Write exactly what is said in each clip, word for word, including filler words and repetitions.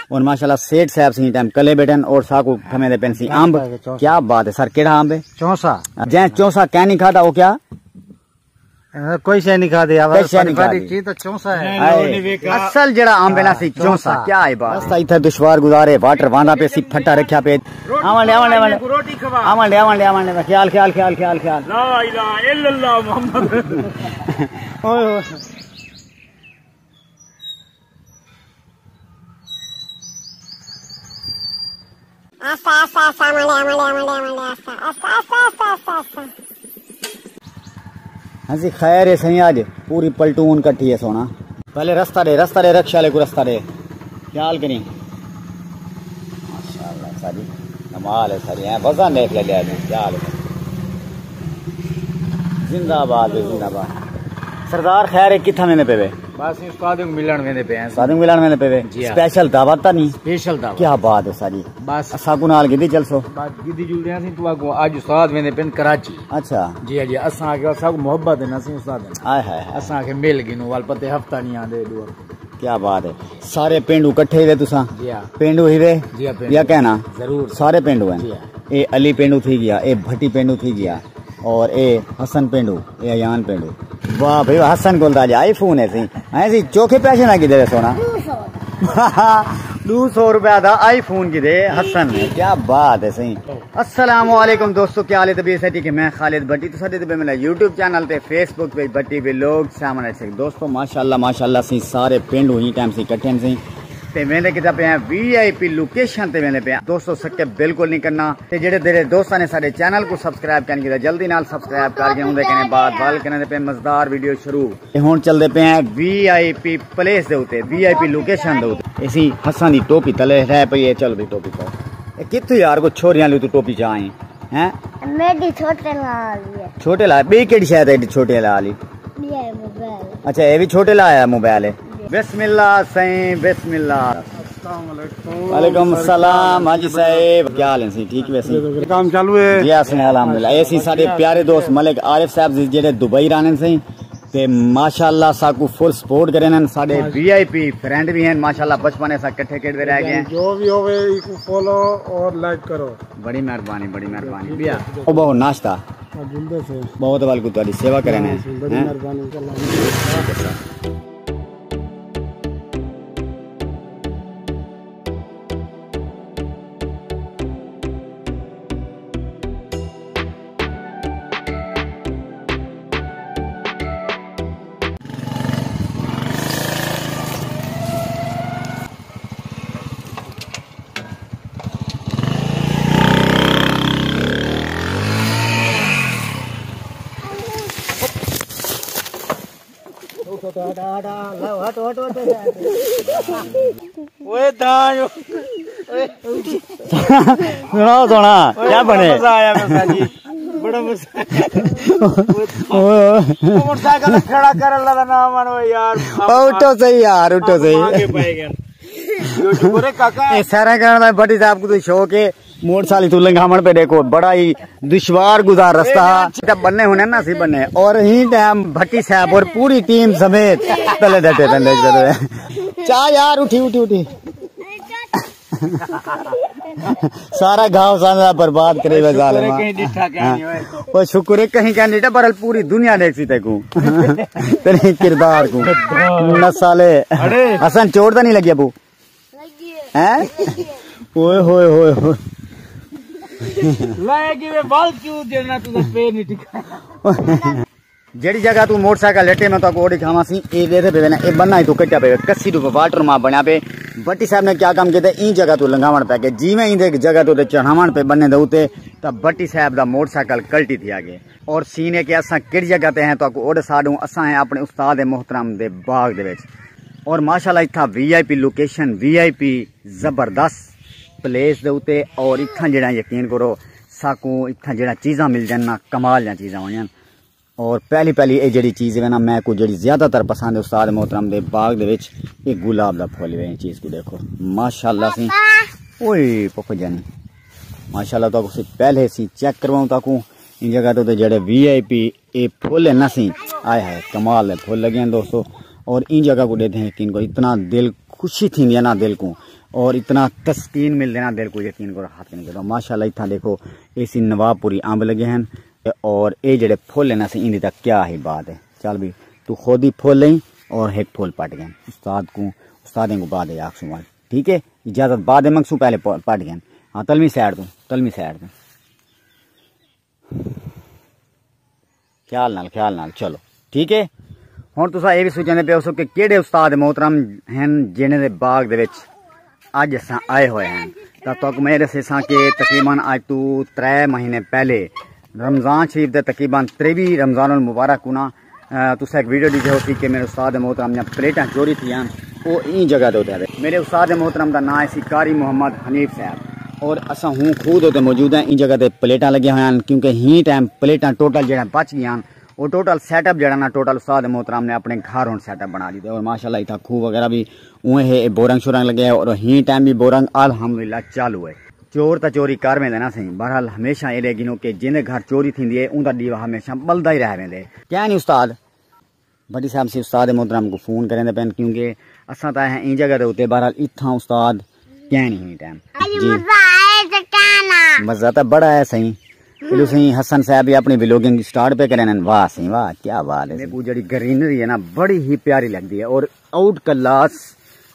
اور ماشاءاللہ سیٹھ صاحب سی ٹائم کلے بیٹھن اور ساکو کھمے دے پین سی امب۔ کیا بات ہے سر، کیڑا امب ہے؟ چونسا۔ جیں چونسا کہیں نہیں کھادا، وہ کیا؟ کوئی شے نہیں کھادی، آواز کوئی شے نہیں کھادی۔ چیز تو چونسا ہے۔ ہائے۔ اصل جڑا امب ہے نا سی چونسا۔ کیا ہے بات؟ رستہ اتھا دشوار گزارے، واٹر واندا پہ سی، پھٹا رکھیا پہ۔ آون دے، آون دے، آون دے۔ آون دے، آون دے، آون دے۔ خیال، خیال، خیال، خیال، خیال۔ لا الہ الا اللہ محمد۔ اوئے ہوئے۔ آسا، آسا، آسا، آسا، آسا۔ ہاں جی، خیر ہے سائیں، اڄ پوری پلٹون کٹھی ہے سونا۔ پہلے رستہ ݙے، رستہ ݙے، رکشے والے کوں رستہ ݙے۔ خیال کریں۔ ماشاءاللہ ساری کمال ہے ساری، ہیں وزن ݙیکھ لے لیا جی، خیال ہے۔ زندہ باد، زندہ باد۔ سردار خیر ہے، کتھاں ویندے پے وے؟ بس استاد کوں ملݨ ویندے پے ہیں۔ استاد کوں ملݨ ویندے پے وے؟ جی ہاں۔ اسپیشل دعوت تاں نہیں؟ اسپیشل دعوت۔ کیا بات ہے ساری۔ بس۔ اساں کوں نال گدی چلسو۔ بس گدی جلدے ہیں، توں آگوں اڄ استاد ویندے پن کراچی۔ اچھا۔ جی ہاں جی، اساں آکھیا اساں کوں محبت ہے نا سی استاد ہے۔ ہائے ہائے ہائے۔ اساں آکھے مل گنوں، ول پتے ہفتہ نہیں آندے، ݙو ہفتے۔ کیا بات ہے۔ سارے پینڈو کٹھے ہی وے تساں؟ جی ہاں۔ پینڈو ہی وے؟ جی ہاں، پینڈو۔ یا کہنا؟ ضرور۔ سارے پینڈو ہیں؟ جی ہاں۔ اے علی پینڈو تھی گیا، اے بھٹی پینڈو تھی گیا۔ اور اے حسن پینڈو، اے ایان پینڈو۔ واہ بھئی واہ، حسن کول تاں اڄ آئی فون ہے سی۔ ہیں سی چوکھے پیسے نہ گھدے سونا۔ ݙو سو روپیہ دا آئی فون گھدے حسن نے۔ کیا بات ہے سی۔ السلام علیکم دوستو، کیا حال ہے؟ طبیعت ہے ٹھیک ہے؟ میں خالد بھٹی، تساں ݙیہدے پے میرا یوٹیوب چینل تے Facebook page Bhatti vlog seven eight six. دوستو ماشاءاللہ، ماشاءاللہ سی سارے پینڈو ہی ٹائم سی کٹھے سی۔ تے ویندے کیتا پئے ہیں وی آئی پی لوکیشن تے ویندے پئے ہیں۔ دوستو سکپ بالکل نہیں کرنا۔ تے جڑے تیرے دوستاں نے ساڈے چینل کو سبسکرائب کرن کیتا جلدی نال سبسکرائب کر کے اوندے کنے بعد ول کرن دے پئے مزیدار ویڈیو شروع۔ تے ہن چلدے پئے ہیں وی آئی پی پلیس دے اوتے، وی آئی پی لوکیشن دے اوتے۔ اسی حسن دی ٹوپی تلے رہ پئی ہے، چلو بھی ٹوپی پاؤ۔ اے کتھوں یار کو چھوریاں لوں تو ٹوپی چا آئیں؟ ہیں؟ میݙی چھوٹے لال ہے۔ چھوٹے لال، ٻئی کیڑھی شے تے ایݙی چھوٹے لال ہی؟ ٻیا ہے موبائل۔ اچھا، اے وی چھوٹے لال ہے موبائل ہے۔ جی۔ بسم اللہ سائیں، بسم اللہ۔ السلام علیکم۔ وعلیکم السلام، حاجی صاحب، کیا حال ہے سی؟ ٹھیک ویسے؟ کام چالو ہے؟ جی، اساں الحمدللہ۔ اے سی ساݙے پیارے دوست ملک عارف صاحب جی، جڑے دبئی رہندے سی۔ تے ماشاءاللہ ساکوں فل سپورٹ کرن، ساݙے وی آئی پی فرینڈ وی ہیں، ماشاءاللہ بچپن اساں کٹھے کھیݙدے رہ ڳئے ہیں۔ جو بھی ہووے، ایکوں فالو اور لائک کرو۔ بڑی مہربانی، بڑی مہربانی۔ ٻیا او بہو ناشتہ۔ ہاں، جلدے سے۔ بہت ول کو تہاݙی سیوا کرن ہیں۔ بڑی مہربانی، اللہ۔ اوئے داں جو۔ سݨاؤ سونا، کیا بݨے؟ مزہ آیا ویسا جی۔ بڑا مزہ آیا۔ اوئے، اوئے۔ موٹر سائیکل کھڑا کرݨ والا نہ بݨو یار۔ اٹھو صحیح یار، اٹھو صحیح۔ آگے پائے گئے۔ اے سیراں کرݨ دا بھٹی صاحب کوں تاں شوق ہے۔ موٹر سائیکل توں لنگھاوݨ پئے ݙیکھو، بڑا ہی دشوار گزار رستہ ہا۔ تے بݨے ہونے نا سی بݨے۔ اور ہی ٹائم بھٹی صاحب اور پوری ٹیم سمیت تلے ڈٹے پن، ݙیکھ سڳدے۔ چا یار، اٹھی، اٹھی، اٹھی۔ سارا گھاؤ ساندا برباد کرے وے ظالم۔ او شکر ہے کہیں کہیں ݙٹھا، پر پوری دنیا ݙیکھسی تیکوں۔ تیرے کردار کوں۔ نسالے۔ حسن چوٹ تاں نہیں لڳی ابو؟ ہیں؟ اوئے ہوئے ہوئے ہوئے۔ لائے گی وے بال کیوں دینا، تو پیر نہیں ٹکا۔ جیڑھی جگہ توں موٹر سائیکل لٹے، میں تہاکوں او ݙکھاواں سی، اے ݙیکھدے پئے نا، اے بنہ ہی توں کٹیا پئے، کسی توں واٹر ماپ بݨیا پئے۔ بھٹی صاحب نے کیا کم کیتا، ایں جگہ توں لنگھاوݨ پئے کہ جیویں ایندے جگہ توں تے چڑھاوݨ پئے بنہ دے اتے، تاں بھٹی صاحب دا موٹر سائیکل کلٹی تھی آ ڳئے۔ اور سین ہے کہ اساں کیڑھی جگہ تے ہیں، تہاکوں او ݙسا ݙوں، اساں ہیں اپݨے استاد محترم دے باغ دے وچ۔ اور ماشاءاللہ اتھاں وی آئی پی لوکیشن، وی آئی پی زبردست پلیس دے اتے، اور اتھاں جڑا یقین کرو ساکوں اتھاں جڑا چیزاں مل جان نا، کمال دیاں چیزاں ہوندیاں۔ اور پہلی پہلی اے جڑی چیز ہے نا، میں کو جڑی زیادہ تر پسند ہے استاد محترم دے باغ دے وچ، اے گلاب دا پھل ہے۔ اے چیز کو دیکھو، ماشاءاللہ سی۔ اوئے پپا جانی، ماشاءاللہ تہاکوں سی پہلے سی چیک کرواؤں تہاکوں۔ ایں جگہ تے جڑے وی آئی پی اے پھل ہیں نا سی، آئے ہائے کمال دے پھل لڳے ہیں دوستو۔ اور این جگہ کو ڈیدھے یقین کو اتنا دل خوشی تھیندی ہے نا دل کو، اور اتنا تسکین ملدے نا دل کو، یقین کو ہاتھ نہیں کرو۔ ماشاءاللہ اتھاں دیکھو، ایسی نواب پوری امب لگے ہیں، اور اے جڑے پھول ہیں نا سی، ایندی تک کیا ہی بات ہے۔ چل بھی، تو خود ہی پھول لیں اور ایک پھول پٹ گئے۔ استاد کو، استادیں کو بعد ہے آکھ سوال، ٹھیک ہے؟ اجازت بعد ہے منگسوں، پہلے پ-، پٹ گئے۔ ہاں، تلمی سائیڈ تو، تلمی سائیڈ تو۔ خیال نال، خیال نال، چلو، ٹھیک ہے۔ ہن تساں اے وی سوچیندے پئے ہوسو کہ کیڑھے استاد محترم ہن جنہیں دے باغ دے وچ اڄ اساں آئے ہوئے ہیں، تاں تہاکوں میں ݙسیساں کہ تقریباً اڄ توں ترے مہینے پہلے رمضان شریف دے تقریباً تریوی رمضان المبارک کوں نا، آ، تساں ہک ویڈیو ݙٹھے ہوسی کہ میرے استاد محترم دیاں پلیٹاں چوری تھیاں، او ایں جگہ دے اتے ہن۔ میرے استاد محترم دا ناں ہے سی قاری محمد حنیف صاحب، اور اساں ہوں کھوہ دے اتے موجود ہیں۔ ایں جگہ تے پلیٹاں لڳیاں ہوئیاں ہن، کیونکہ ہی ٹائم پلیٹاں ٹوٹل جیڑھیاں بچ ڳیاں ہن، او ٹوٹل سیٹ اپ جیڑھا نا، ٹوٹل استاد محترم نے اپݨے گھر ہن سیٹ اپ بݨا ݙتے۔ اور ماشاءاللہ اتھاں کھوہ وغیرہ وی اونویں ہے، بورنگ شورنگ لڳے ہے، اور ہی ٹائم وی بورنگ الحمدللہ چالو ہے۔ چور تاں چوری کر ویندے نا سئیں، بہرحال ہمیشہ اے ݙیکھو کہ جیندے گھر چوری تھیندی ہے، اوندا ݙیوا ہمیشہ ٻلدا ہی رہ ویندے۔ کیا نہیں استاد؟ بھٹی صاحب سی استاد محترم کو فون کریندے پئن، کیونکہ اساں تاں ہیں ایں جگہ دے اتے، بہرحال اتھاں استاد کہیں نہیں ہی ٹائم۔ جی۔ مزہ آئے تے کیا نا؟ مزہ تاں بڑا ہے سئیں۔ ایڈو سئیں حسن صاحب بھی اپنی ولاگنگ سٹارٹ پہ کرن۔ واہ سئیں واہ، کیا بات ہے۔ میکوں جڑی گرینری ہے نا، بڑی ہی پیاری لگدی ہے، اور آؤٹ کلاس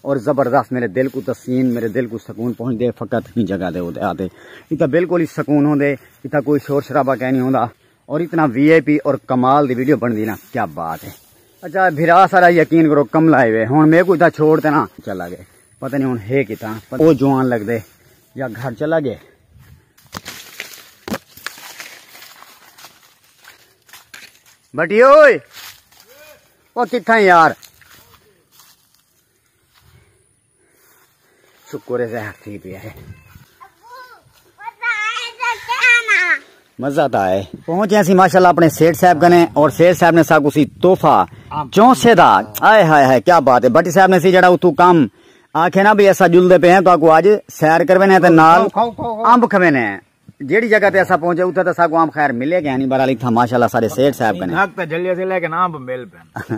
اور زبردست، میرے دل کو تسکین، میرے دل کو سکون پہنچدے فقط ہی جگہ دے اتے آتے۔ اتھاں بالکل ہی سکون ہوندے، اتھاں کوئی شور شرابہ کہیں نہیں ہوندا۔ اور اتنا وی آئی پی اور کمال دی ویڈیو بݨدی نا، کیا بات ہے۔ اچھا بھرا سارا یقین کرو، کملا آئے وے، ہن میکوں اتھاں چھوڑ تے نا چلا گئے، پتہ نہیں ہن ہے کتھاں۔ او جوان لڳدے یا گھر چلا گئے۔ بھٹی اوئے، او کتھاں یار؟ شکر ہے، ظاہر تھی پیا ہے۔ مزہ تاں آئے۔ پہنچے اسی ماشاءاللہ اپنے سیٹھ صاحب کنے، اور سیٹھ صاحب نے ساکوں سی تحفہ چونسے دا۔ آئے ہائے ہائے، کیا بات ہے۔ بھٹی صاحب نے سی جڑا اتھوں کم آکھے نا بھی اساں جلدے پئے ہیں، تہاکوں اڄ سیر کروینے تے نال کھاؤ، کھاؤ، کھاؤ، کھاؤ۔ امب کھوینے ہیں۔ جیڑھی جگہ تے اساں پہنچے، اتھاں تے ساکوں امب خیر ملے گئے نہیں، بہرحال اتھاں ماشاءاللہ سارے سیٹھ صاحب کنے۔ گھک تے جھلے سے، لیکن امب مل پئن۔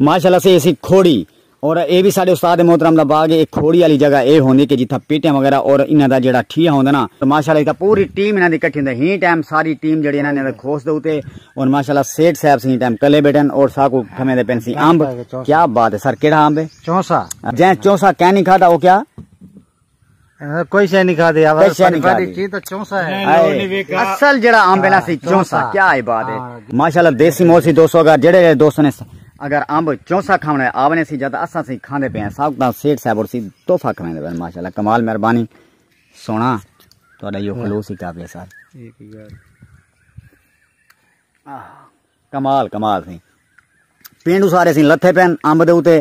ماشاءاللہ سے اسی کھوڑی، اور اے بھی سارے استاد محترم دا باغ ہے۔ اے کھوڑی والی جگہ اے ہوندی کہ جتھاں پیٹیاں وغیرہ اور انہاں دا جیڑھا ٹھیا ہوندا نا، تو ماشاءاللہ اتھاں پوری ٹیم انہاں دی اکٹھی ہوندی۔ ہی ٹائم ساری ٹیم جیڑھی انہاں نے کھوس دے اتے، اور ماشاءاللہ سیٹھ صاحب سی ٹائم کلے بیٹھن اور ساکوں کھویندے پئن سی امب۔ کیا بات ہے سر، کیڑھا امب ہے؟ چونسا۔ جیں چونسا کہیں نہیں کھادا، او کیا؟ کوئی شے نہیں کھادی، کوئی شے نہیں کھادی۔ چیز تو چونسا ہے۔ ہائے۔ اصل جڑا امب ہے نا سی چونسا، چونسا۔ کیا ہے بات ہے؟ ہاں۔ ماشاءاللہ دیسی موسی دوستو، اگر جڑے دوستوں نے س-، اگر امب چونسا کھاوݨا ہے، آوݨے سی جد اساں سی کھاندے پئے ہیں، ساکوں تاں سیٹھ صاحب اور سی تحفہ کھویندے پئے ہیں۔ ماشاءاللہ کمال مہربانی، سوہݨا، تہاݙا ایہو خلوص ہی کافی ہے سر۔ ٹھیک ہے یار۔ آہ، کمال، کمال سی۔ پینڈو سارے سی لتھے پئن امب دے اتے۔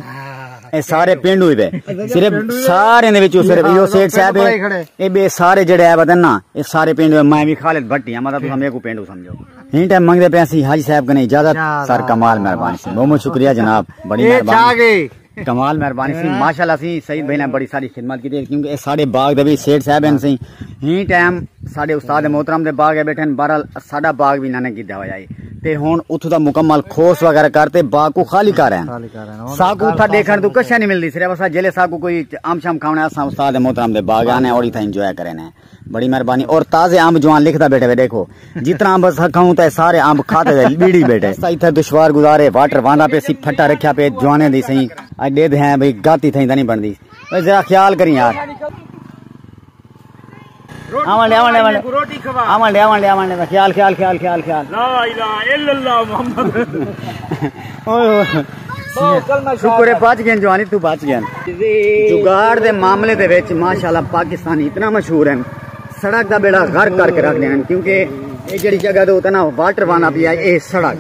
اے سارے پینڈو ہی پئے۔ صرف سارے دے وچوں صرف ایہو سیٹھ صاحب ہے۔ اے ٻئے سارے جڑے ہے وطن نا، اے سارے پینڈو ہے۔ میں بھی خالد بھٹی ہاں، مطلب تساں میکوں پینڈو سمجھو۔ ہن ٹائم منگدے پئے سی حاجی صاحب کنے اجازت۔ سر کمال مہربانی سی، بہت بہت شکریہ جناب، بڑی مہربانی۔ کمال مہربانی سی، ماشاءاللہ سی سعید بھائی نے بڑی ساری خدمت کیتی، کیونکہ اے ساݙے باغ دے وی سیٹھ صاحب ہن سی۔ ہی ٹائم ساݙے استاد محترم دے باغ ہے بیٹھے ہن۔ بہرحال ساݙا باغ وی انہاں نے گھدا ہویا ہے، تے ہن اتھوں دا مکمل کھوس وغیرہ کر تے باغ کو خالی کر رہے ہیں۔ خالی کر رہے ہیں۔ ساکوں اتھاں ݙیکھݨ توں کجھ نہیں ملدی، صرف اساں جیلے ساکوں کوئی امب شام کھاوݨا، اساں استاد محترم دے باغ آنے اور اتھاں انجوائے کرے نے۔ بڑی مہربانی۔ اور تازے امب جوان لکھدا بیٹھے وے، ݙیکھو جتنا امب اساں کھاؤں تے سارے امب کھاتے تے ٻیڑی بیٹھے۔ رستہ اتھاں دشوار گزار ہے، واٹر واندا پئے سی، پھٹا رکھیا پئے جوانے دی سئیں۔ اڄ ݙیدھ ہیں بھئی گاتی تھیں تاں نہیں بݨدی۔ اوئے ذرا خیال کریں یار۔ آوݨ ݙے، آوݨ ݙے، آوݨ ݙے۔ روٹی کھوا۔ آوݨ ݙے، آوݨ ݙے، آوݨ ݙے۔ خیال، خیال، خیال، خیال، خیال۔ لا الہ الا اللہ محمد۔ اوئے ہوئے۔ شکر ہے بچ ڳئے جوانی، تو بچ ڳئے۔ جگاڑ دے معاملے دے وچ ماشاءاللہ پاکستانی اتنا مشہور ہیں، سڑک دا بیڑا غرق کر کے رکھ ݙیندے ہیں، کیونکہ اے جڑی جگہ دے اتے نا واٹر وانا پیا، اے سڑک،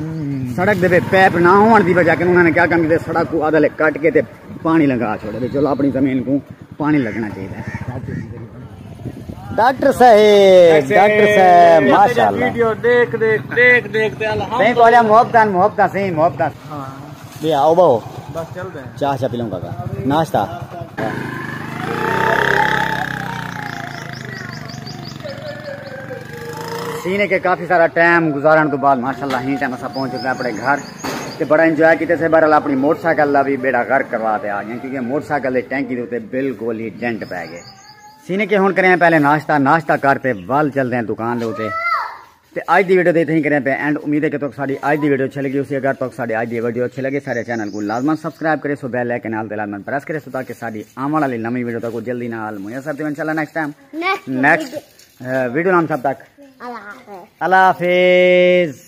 سڑک دے وچ پیپ نہ ہوݨ دی وجہ کہ انہاں نے کیا کم کیتے، سڑک کو آدھا لے کٹ کے تے پاݨی لنگھا چھوڑے۔ چلو اپݨی زمین کو پاݨی لڳݨا چاہیدا ہے۔ ڈاکٹر صاحب، ڈاکٹر صاحب، ماشاءاللہ۔ ویڈیو ݙیکھ، ݙیکھ، ݙیکھ، ݙیکھ تے الحمدللہ۔ سئیں تہاݙیاں محبتاں، محبتاں سئیں، محبتاں۔ ہاں۔ ٻیا آؤ بہو۔ بس چلدے ہیں۔ چاہ شاہ پی لوں گا۔ ناشتہ۔ سینے کے کافی سارا ٹائم گزارݨ توں بعد ماشاءاللہ ہی ٹائم اساں پہنچ چکے ہیں اپݨے گھر۔ تے بڑا انجوائے کیتے سے۔ بہرحال اپݨی موٹر سائیکل دا وی بیڑا غرق کروا تے آ ڳئے، کیونکہ موٹر سائیکل دی ٹینکی دے اتے بالکل ہی ڈینٹ پے ڳئے۔ سینے کہ ہݨ کریں پہلے ناشتہ، ناشتہ کر تے ول چلدے ہیں دکان دے اتے۔ تے اڄ دی ویڈیو دے اتھیں کریں پئے اینڈ۔ امید ہے کہ تہاکوں ساݙی اڄ دی ویڈیو اچھی لڳی ہوسی۔ اگر تہاکوں ساݙی اڄ دی ویڈیو اچھی لڳے، ساݙے چینل کوں لازماً سبسکرائب کرے سو، بیل آئیکن نال تے لازماً پریس کرے سو، تاکہ ساݙی آوݨ والی نویں ویڈیو تہاکوں جلدی نال میسر تھی۔ انشاءاللہ next time, next next video. Video نال سب تک اللہ حافظ۔ اللہ حافظ۔